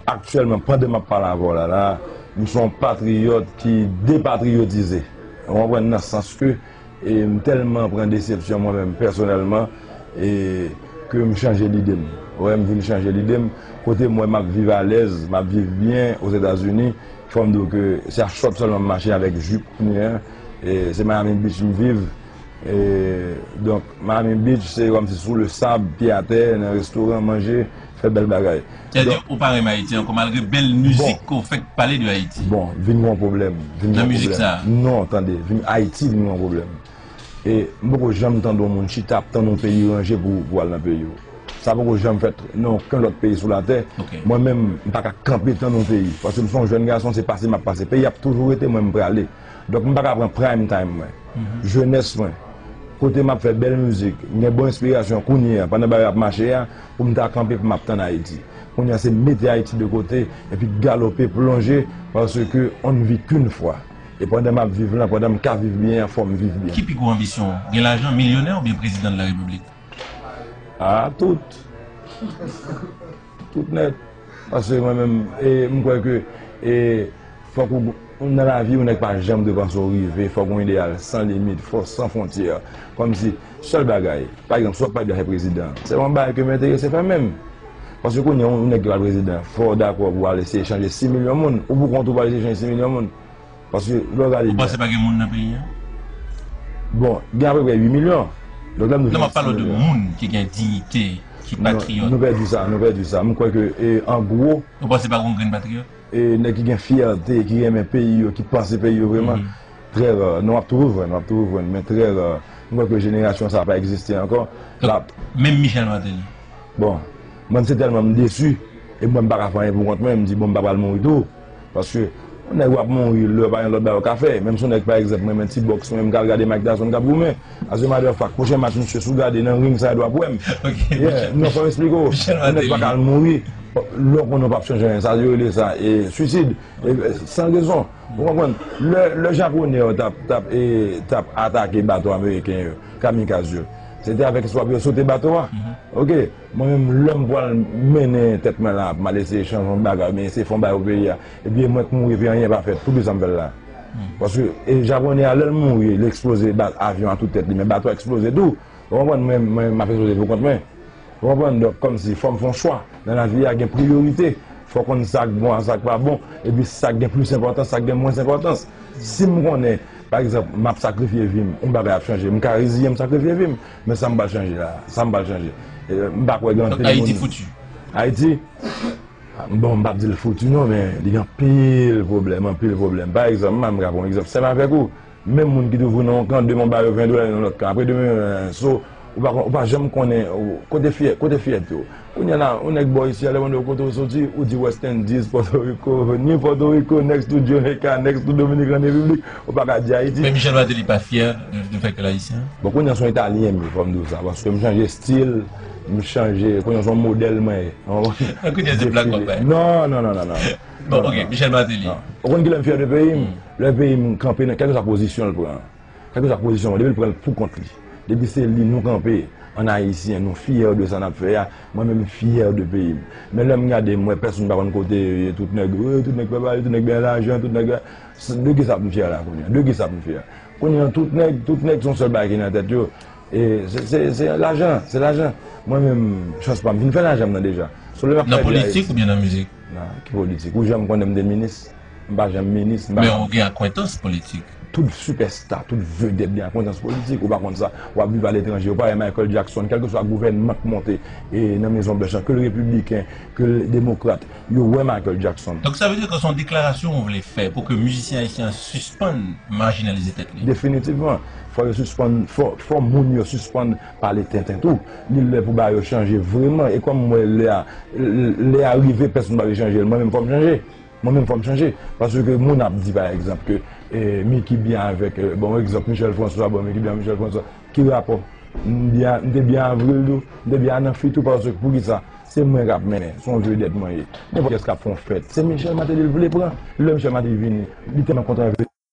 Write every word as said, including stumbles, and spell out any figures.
aktyèlman, pandan m ap pale avè w la, la, m se yon patriyòt ki depatriyotize. Ou konprann? Nan sans ke, e, m tèlman pran desepsyon mwen menm pèsonèlman, e, ke m chanje lide m. Ou wè, m vin chanje lide m. Kote m wè m ap viv alèz, m ap viv byen Ozetazini, fò m di w ke se a chòt sèlman m mache avèk jip kounye a. E, se Miami Beach m viv. E, donk, Miami Beach, se kòmsi sou le sab, pye atè, nan restoran, manje, fè bèl bagay. Sètadi, ou pa renmen Ayiti ankò, malgre bèl mizik ke w fèk pale de Ayiti. Bon, vin gen yon pwoblèm. Vin gen yon pwoblèm. Nan mizik sa a? Non, tande, vin, Ayiti vin gen yon pwoblèm. E m poko janm tande yon moun chita ap tann yon peyi ranje pou, pou al nan peyi w. Sa poko janm fèt nan okenn lòt peyi sou latè. Ok. Mwen menm, m pa ka kanpe tann yon peyi. Paske m se yon jèn gason, se pase m ap pase. Peyi ap toujou rete, mwen m prale. Donk m pa ka pran prime time mwen. Jenès mwen. Kote m ap fè bèl mizik, m gen bon enspirasyon kounye a, pandan bagay ap mache a, pou m ta kanpe pou m ap tann Ayiti. Kounye a se mete Ayiti de kote, epi galope, plonje, paske on ne vit qu'une fois. E pandan m ap viv lan, pandan m ka viv byen an, fò m viv byen. Ki pi gwo anbisyon w? Gen lajan, milyonè oubyen prezidan de la repiblik? Ah, tout. Tout nèt. Paske mwen menm, e, m kwè ke, e, fòk ou, nan lavi, ou nèg pa janm dwe panse ou rive, fòk ou ideyal san limit, fòs san fwontyè. Kòmsi, sèl bagay, pa egzanp, si w ap pale de afè prezidan, se yon bagay ke m enterese fè menm. Paske kounye a, yon nèg ki pral prezidan, fò w dakò pou w al eseye chanje sis milyon moun, ou pou kont ou pral eseye chanje sis milyon moun. Paske, lè w gade byen. Ou panse pa gen moun nan peyi a? Bon, gen apeprè uit milyon. Donk, lè m di... Non, m ap pale w de moun ki gen diyite, ki patriyòt. Nou pèdi sa, nou pèdi sa. M kwè ke, e, an gwo... Ou panse pa gen yon grenn patriyòt? E, nèg ki gen fyète, ki renmen peyi yo, ki panse peyi yo vrèman, trè ra. Non, w ap toujou jwenn, w ap toujou jwenn, men trè ra. M kwè ke jenerasyon sa a pa egziste ankò. Donk, menm Michel Martelly? Bon, mwen se tèlman m desi, e mwen m pa ka fè anyen pou kont mwen, m di, bon, m pa pral mouri tou. Paske, yon nèg w ap mouri, lè pa gen lòt bagay ou ka fè. Menm si yon nèg, pa egzanp, mwen renmen ti bòks, mwen m ka al gade Mike Tyson k ap goumen. As a matter of fact, pwochen match misye, si w gade nan ring sa, w ap wè m. Yeah, non, fò m eksplike w. Yon nèg pa ka al mouri, lè w konnen w p ap chanje anyen. Sa yo rele sa, e, swisid. E, e, san rezon. Ou konprann? Lè, lè Japonè yo t ap, t ap, e, t ap atake bato ameriken yo, kamikaz yo, se te avèk espwa pou yo sote bato a. Ok? Mwen menm, lè m pral mennen tèt mwen la, m al eseye chanje yon bagay, oubyen eseye fè yon bagay pou peyi a, epi e mwen k mouri, epi anyen pa fèt, poukisa m fè l la? Paske, e, Japonè a, lè l mouri, l eksploze ba-, avyon an tout tèt li, men bato a eksploze tou. Ou konprann? Mwen, mwen, m ap ekspoze pou kont mwen. Ou konprann? Donk, kòmsi, fò m fè yon chwa. Nan lavi a, gen priyorite. Fò w konn sa k bon ak sa k pa bon. Epi sa k gen plis enpòtans, sa k gen mwens enpòtans. Si m konnen, pa egzanp, m ap sakrifye vi m, yon bagay ap chanje, m ka reziyen m sakrifye vi m. Men sa m pral chanje la? Sa m pral chanje? E, m pa kwè gen anpil moun. Donk, Ayiti fouti? Ayiti? Bon, m p ap di l fouti non, men li gen anpil pwoblèm, anpil pwoblèm. Pa egzanp, m ka pran yon egzanp senp avèk ou. Menm moun ki toujou nan yon kan, demen w ba yo ven dola, nan lòt kan. Apre demen, so, ou pa, ou pa janm konnen, ou, kote fyè, kote fyète w? Kounye a la, yon nèg bò isi a, lè w mande w kote w soti, ou di West Indies, Pòtoriko, ni Pòtoriko, next to Jamaica, next to Dominican Republic, ou pa ka di Ayiti. Men Michel Martelly pa fyè de, de fèt ke l ayisyen? Bon, kounye a se yon Italyen m ye, fò m di w sa, paske m chanje estil, m chanje, kounye a se yon modèl mwen ye. Kounye a se Black Boy. Non, non, non, non, non. Bon, ok, Michel Martelly. Ou konn kilè m fyè de peyi m? Lè peyi m kanpe nan kèlkeswa pozisyon l pran. Kèlkeswa pozisyon, depi l pran l pou kont li. Depi se li nou kanpe, an Ayisyen, nou fyè de sa n ap fè a, mwen menm m fyè de peyi m. Men lè m gade, m wè pèsonn pa konn kote yo ye, tout nèg, wi, tout nèg fè bagay, tout nèg gen lajan, tout nèg, de kisa pou m fyè la kounye a? De kisa pou m fyè? Kounye a, tout nèg, tout nèg se yon sèl bagay ki nan tèt yo. E se, se, se lajan, se lajan. Mwen menm, chans pa m, m fin fè lajan m nan deja. So, lè m ap fè de Ayiti. Nan politik oubyen nan mizik? Nan, ki politik? Ou janm konnen m te minis? M pa janm minis, m pa janm... Men ou gen akwentans politik. Tout sipèsta, tout vedèt gen akwentans politik, ou pa konn sa? W ap viv aletranje, ou pa wè Michael Jackson, kèlkeswa gouvènman k monte, e nan Mezon Blanch lan, ke l repibliken, ke l demokrat, yo wè Michael Jackson. Donk, sa vle di ke se yon deklarasyon ou vle fè pou ke mizisyen ayisyen an sispann majinalize tèt li? Definitivman. Fò yo sispann, fò, fò moun yo sispann pale tenten tou. Li lè pou bagay yo chanje vrèman. E kòm m wè lè a, lè a rive, pèsonn pa vle chanje l. Mwen menm, fò m chanje. Mwen menm, fò m chanje. Paske moun ap di, pa egzanp, ke, eh, Mickey byen avèk, eh, bon, egzanp, Michel François, bon, Mickey byen avèk Michel François. Ki rapò? M byen, m te byen avè l tou, m te byen nan fi tou, paske poukisa? Se mwen k ap mennen, se yon vedèt mwen ye. Nenpòt kiyès k ap fè yon fèt, se Michel Martelly l vle pran. Lè Michel Martelly vini, li tèlman kontan